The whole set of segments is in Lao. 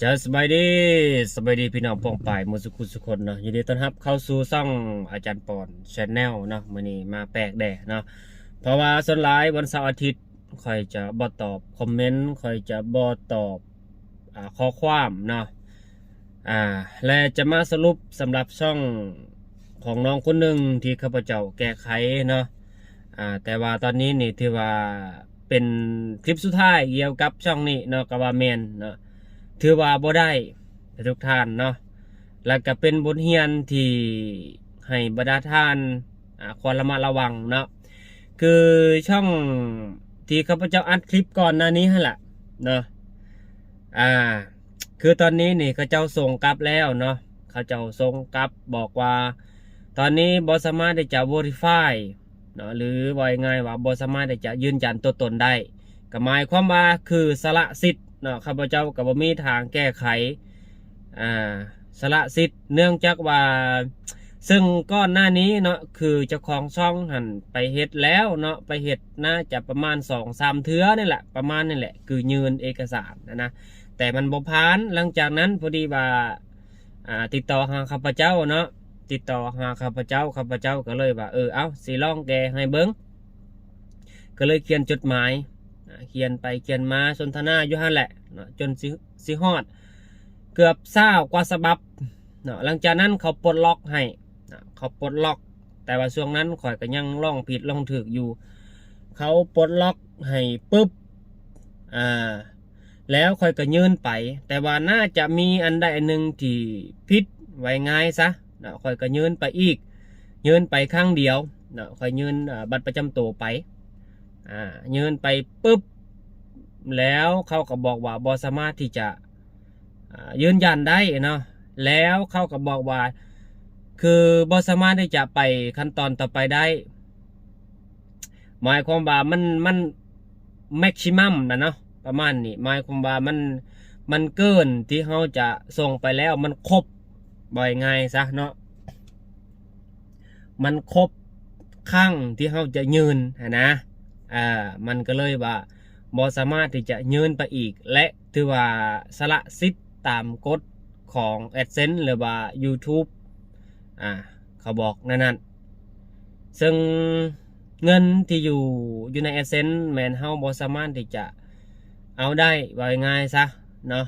ເຈົ້າ ສະບາຍດີ ສະບາຍດີພີ່ນ້ອງປ້ອງປາຍໝົດສູ່ຜູ້ສູ່ຄົນເນາະ. ຍິນດີຕ້ອນຮັບເຂົ້າສູ່ຊ່ອງອາຈານປອນ Channel ເນາະ. ມື້ນີ້ມາແປກແດ່ເນາະ ເພາະວ່າສ່ວນຫຼາຍວັນເສົາອາທິດ ຂ້ອຍຈະບໍ່ຕອບຄອມເມັນ ຂ້ອຍຈະບໍ່ຕອບ ອາ ຂໍ້ຄວາມເນາະ ອາ ແລະ ຈະມາສະຫຼຸບສຳລັບຊ່ອງຂອງນ້ອງຄົນໜຶ່ງທີ່ຂ້າພະເຈົ້າແກ້ໄຂເນາະ. ອາ ແຕ່ວ່າຕອນນີ້ນີ້ຖືວ່າເປັນຄລິບສຸດທ້າຍກ່ຽວກັບຊ່ອງນີ້ເນາະ ກໍວ່າແມ່ນເນາະ ຖືວ່າບໍ່ໄດ້ທຸກທ່ານເນາະ ແລະ ກໍເປັນບົດຮຽນທີ່ໃຫ້ບັນດາທ່ານ ອາ ຄວນລະມັດລະວັງເນາະ. ຄືຊ່ອງທີ່ຂ້າພະເຈົ້າອັດຄລິບກ່ອນໜ້ານີ້ຫັ້ນລະເນາະ ອາ ຄືຕອນນີ້ນີ້ເຂົາເຈົ້າສົ່ງກັບແລ້ວເນາະ ເຂົາເຈົ້າສົ່ງກັບບອກວ່າ ຕອນນີ້ບໍ່ສາມາດທີ່ຈະ Verify ເນາະ ຫຼື ເວົ້າງ່າຍໆວ່າບໍ່ສາມາດທີ່ຈະຢືນຢັນຕົວຕົນໄດ້ ກໍໝາຍຄວາມວ່າຄືສະຫຼະສິດເນາະ. ຂ້າພະເຈົ້າກໍບໍ່ມີທາງແກ້ໄຂ ອາ ສະຫຼະສິດ ເນື່ອງຈາກວ່າ ເຊິ່ງກ່ອນໜ້ານີ້ເນາະ ຄືເຈົ້າຂອງຊ່ອງຫັ້ນໄປເຮັດແລ້ວເນາະ ໄປເຮັດໜ້າຈະປະມານສອງສາມເທື່ອນີ້ແຫຼະ ປະມານນີ້ແຫຼະ ຄືຍື່ນເອກະສານນະ ແຕ່ມັນບໍ່ຜ່ານ. ຫຼັງຈາກນັ້ນພໍດີວ່າ ອາ ຕິດຕໍ່ຫາຂ້າພະເຈົ້າເນາະ ຕິດຕໍ່ຫາຂ້າພະເຈົ້າ ຂ້າພະເຈົ້າກໍເລີຍວ່າ ເອີ ເອົາ ຊິລອງແກ້ໃຫ້ເບິ່ງ ກໍເລີຍຂຽນຈົດໝາຍ ອາ ຂຽນໄປຂຽນມາສົນທະນາຢູ່ຫັ້ນແຫຼະເນາະ ຈົນຊິ ຊິຮອດເກືອບຊາວກວ່າສະບັບເນາະ. ຫຼັງຈາກນັ້ນເຂົາປົດລັອກໃຫ້ເນາະ ເຂົາປົດລັອກ ແຕ່ວ່າຊ່ວງນັ້ນຂ້ອຍກໍຍັງລອງຜິດລອງຖືກຢູ່ ເຂົາປົດລັອກໃຫ້ປຶບ ອາ ແລ້ວຂ້ອຍກໍຍື່ນໄປ ແຕ່ວ່າໜ້າຈະມີອັນໃດອັນໜຶ່ງທີ່ຜິດ ເວົ້າງ່າຍຊະເນາະ ຂ້ອຍກໍຍື່ນໄປອີກ ຍື່ນໄປຄັ້ງດຽວເນາະ ຂ້ອຍຍື່ນ ອາ ບັດປະຈຳໂຕໄປ ອາ ຍື່ນໄປປຶບ ແລ້ວເຂົາກໍບອກວ່າບໍ່ສາມາດທີ່ຈະ ອາ ຢືນຢັນໄດ້ເນາະ ແລ້ວເຂົາກໍບອກວ່າ ຄືບໍ່ສາມາດທີ່ຈະໄປຂັ້ນຕອນຕໍ່ໄປໄດ້ ໝາຍຄວາມວ່າມັນ ມັນ maximum ນະເນາະ ປະມານນີ້ ໝາຍຄວາມວ່າມັນ ມັນເກີນທີ່ເຮົາຈະສົ່ງໄປແລ້ວ ມັນຄົບ ເວົ້າງ່າຍຊະເນາະ ມັນຄົບຄັ້ງທີ່ເຮົາຈະຍື່ນຫັ້ນນະ ອາ ມັນກໍເລີຍວ່າບໍ່ສາມາດທີ່ຈະຍື່ນໄປອີກ ແລະ ຖືວ່າສະຫຼະສິດຕາມກົດຂອງ AdSense ຫຼືວ່າ YouTube ອາ ເຂົາບອກແນວນັ້ນ ເຊິ່ງເງິນທີ່ຢູ່ ຢູ່ໃນ AdSense ແມ່ນເຮົາບໍ່ສາມາດທີ່ຈະເອົາໄດ້ ເວົ້າງ່າຍໆຊະເນາະ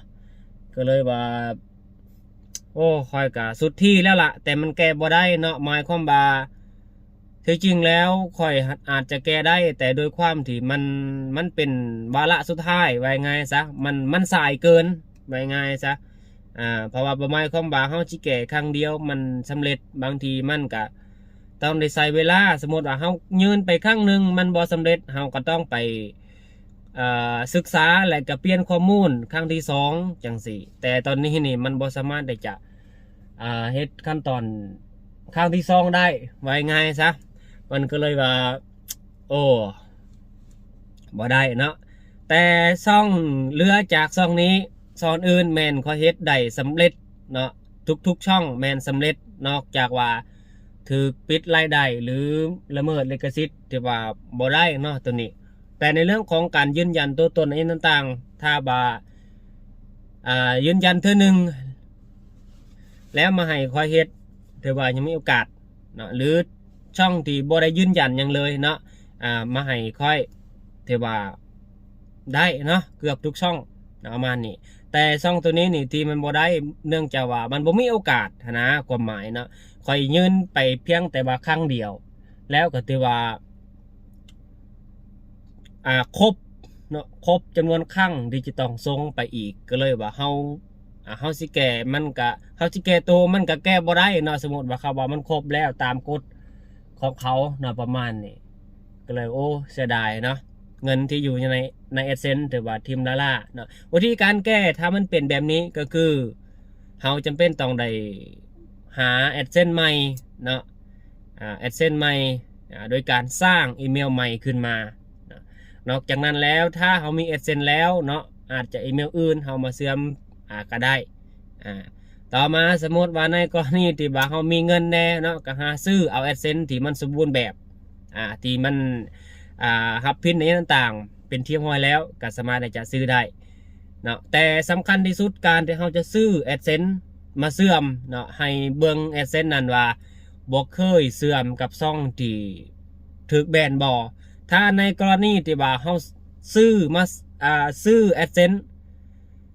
ກໍເລີຍວ່າ ໂອ້ ຂ້ອຍກະສຸດທີ່ແລ້ວລະ ແຕ່ມັນແກ້ບໍ່ໄດ້ເນາະ ໝາຍຄວາມວ່າ ທີ່ຈິງແລ້ວຂ້ອຍອາດຈະແກ້ໄດ້ ແຕ່ໂດຍຄວາມທີ່ມັນ ມັນເປັນວາລະສຸດທ້າຍ ເວົ້າງ່າຍຊະ ມັນ ມັນສາຍເກີນ ເວົ້າງ່າຍຊະ ອາ ເພາະວ່າບໍ່ໝາຍຄວາມວ່າເຮົາຊິແກ້ຄັ້ງດຽວມັນສຳເລັດ ບາງທີມັນກະຕ້ອງໄດ້ໃຊ້ເວລາ. ສົມມຸດວ່າເຮົາຍື່ນໄປຄັ້ງໜຶ່ງມັນບໍ່ສຳເລັດ ເຮົາກໍຕ້ອງໄປ ເອີ ສຶກສາ ແລະ ກະປ່ຽນຂໍ້ມູນຄັ້ງທີສອງ ຈັ່ງຊີ້ ແຕ່ຕອນນີ້ນີ້ມັນບໍ່ສາມາດທີ່ຈະ ອາ ເຮັດຂັ້ນຕອນຄັ້ງທີສອງໄດ້ ເວົ້າງ່າຍຊະ ມັນກໍເລີຍວ່າ ໂອ້ ບໍ່ໄດ້ເນາະ. ແຕ່ຊ່ອງເຫຼືອຈາກຊ່ອງນີ້ ຊ່ອງອື່ນແມ່ນຂ້ອຍເຮັດໄດ້ສຳເລັດເນາະ ທຸກໆຊ່ອງແມ່ນສຳເລັດ ນອກຈາກວ່າຖືກປິດລາຍໄດ້ ຫຼື ລະເມີດລິຂະສິດ ຖືວ່າບໍ່ໄດ້ເນາະໂຕນີ້. ແຕ່ໃນເລື່ອງຂອງການຢືນຢັນຕົວຕົນອີ່ຫຍັງຕ່າງໆ ຖ້າວ່າ ອ່າ ຢືນຢັນເທື່ອໜຶ່ງແລ້ວມາໃຫ້ຂ້ອຍເຮັດ ຖືວ່າຍັງມີໂອກາດເນາະ ຫຼື ຊ່ອງທີ່ບໍ່ໄດ້ຢືນຢັນຫຍັງເລີຍເນາະ ອ່າ ມາໃຫ້ຂ້ອຍ ຖືວ່າໄດ້ເນາະ ເກືອບທຸກຊ່ອງເນາະ ປະມານນີ້. ແຕ່ຊ່ອງໂຕນີ້ນີ້ທີ່ມັນບໍ່ໄດ້ ເນື່ອງຈາກວ່າມັນບໍ່ມີໂອກາດຫັ້ນນະ ຄວາມໝາຍເນາະ. ຂ້ອຍຍື່ນໄປພຽງແຕ່ວ່າຄັ້ງດຽວ ແລ້ວກໍຖືວ່າ ອ່າ ຄົບເນາະ ຄົບຈຳນວນຄັ້ງທີ່ຈະຕ້ອງສົ່ງໄປອີກ ກໍເລີຍວ່າເຮົາ ອ່າ ເຮົາຊິແກ້ມັນກະ ເຮົາຊິແກ້ໂຕມັນກະແກ້ບໍ່ໄດ້ເນາະ. ສົມມຸດວ່າເຂົາວ່າມັນຄົບແລ້ວຕາມກົດຂອງເຂົາເນາະ ປະມານນີ້ ກໍເລີຍ ໂອ້ ເສຍດາຍເນາະ ເງິນທີ່ຢູ່ໃນ ໃນ AdSense ຖືວ່າຖິ້ມລ້າໆເນາະ. ວິທີການແກ້ຖ້າມັນເປັນແບບນີ້ກໍຄື ເຮົາຈຳເປັນຕ້ອງໄດ້ຫາ AdSense ໃໝ່ເນາະ ອ່າ AdSense ໃໝ່ ອ່າ ໂດຍການສ້າງອີເມວໃໝ່ຂຶ້ນມາເນາະ. ນອກຈາກນັ້ນແລ້ວ ຖ້າເຮົາມີ AdSense ແລ້ວເນາະ ອາດຈະອີເມວອື່ນເຮົາມາເຊື່ອມ ອ່າ ກໍໄດ້. ອ່າ ຕໍ່ມາ ສົມມຸດວ່າໃນກໍລະນີທີ່ວ່າເຮົາມີເງິນແດ່ເນາະ ກໍຫາຊື້ເອົາ AdSense ທີ່ມັນສົມບູນແບບ ອ່າ ທີ່ມັນ ອ່າ ຮັບພິນອີ່ຫຍັງຕ່າງໆ ເປັນທີ່ຮຽບຮ້ອຍແລ້ວ ກໍສາມາດທີ່ຈະຊື້ໄດ້. ເນາະ ແຕ່ສຳຄັນທີ່ສຸດ ການທີ່ເຮົາຈະຊື້ AdSense ມາເຊື່ອມເນາະ ໃຫ້ເບິ່ງ AdSense ນັ້ນວ່າບໍ່ເຄີຍເຊື່ອມກັບຊ່ອງທີ່ຖືກແບນບໍ່. ຖ້າໃນກໍລະນີທີ່ວ່າເຮົາຊື້ມາ ອ່າ ຊື້ AdSense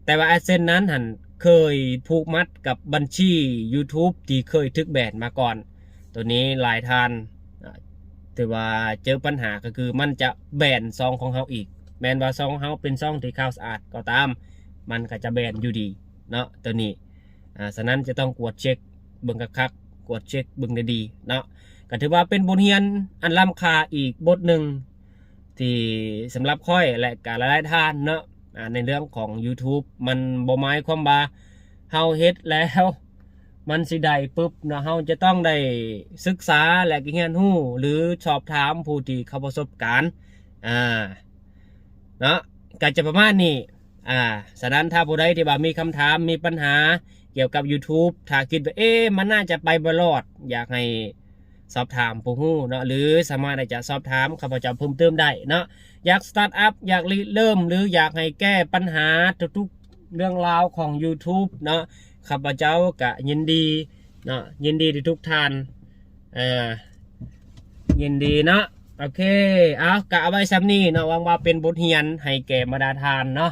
ແຕ່ວ່າ AdSense ນັ້ນຫັ້ນເຄີຍຜູກມັດກັບບັນຊີ YouTube ທີ່ເຄີຍຖືກແບນມາກ່ອນ ໂຕນີ້ຫຼາຍທ່ານ ອ່າ ຖືວ່າເຈີບັນຫາ ກໍຄືມັນຈະແບນຊ່ອງຂອງເຮົາອີກ. ແມ່ນວ່າຊ່ອງຂອງເຮົາເປັນຊ່ອງທີ່ຂ່າວສະອາດກໍຕາມ ມັນກໍຈະແບນຢູ່ດີເນາະ ໂຕນີ້. ອ່າ ສະນັ້ນຈະຕ້ອງກວດເຊັກເບິ່ງຄັກໆ ກວດເຊັກເບິ່ງດີໆເນາະ. ກໍຖືວ່າເປັນບົດຮຽນອັນລ້ຳຄ່າອີກບົດໜຶ່ງ ທີ່ສຳລັບຂ້ອຍ ແລະ ກະຫຼາຍໆທ່ານເນາະ ອ່າ ໃນເລື່ອງຂອງ YouTube ມັນບໍ່ໝາຍຄວາມວ່າເຮົາເຮັດແລ້ວມັນຊິໄດ້ປຶບເນາະ. ເຮົາຈະຕ້ອງໄດ້ສຶກສາ ແລະ ກະຮຽນຮູ້ ຫຼື ສອບຖາມຜູ້ທີ່ເຂົາປະສົບການ ອ່າ ເນາະ ກະຈະປະມານນີ້. ອ່າ ສະນັ້ນ ຖ້າຜູ້ໃດທີ່ວ່າມີຄຳຖາມ ມີບັນຫາກ່ຽວກັບ YouTube ຖ້າຄິດວ່າ ເອ ມັນໜ້າຈະໄປບໍ່ລອດ ຢາກໃຫ້ສອບຖາມຜູ້ຮູ້ເນາະ ຫຼື ສາມາດທີ່ຈະສອບຖາມຂ້າພະເຈົ້າເພີ່ມເຕີມໄດ້ເນາະ. ຢາກ start up ຢາກລິເລີ່ມ ຫຼື ຢາກໃຫ້ແກ້ບັນຫາທຸກໆເລື່ອງລາວຂອງ YouTube ເນາະ ຂ້າພະເຈົ້າກະຍິນດີເນາະ ຍິນດີທີ່ທຸກທ່ານ ເອີ ຍິນດີເນາະ. ໂອເຄ ເອົາ ກະເອົາໄວ້ຊ່ຳນີ້ເນາະ ຫວັງວ່າເປັນບົດຮຽນໃຫ້ແກ່ບັນດາທ່ານເນາະ.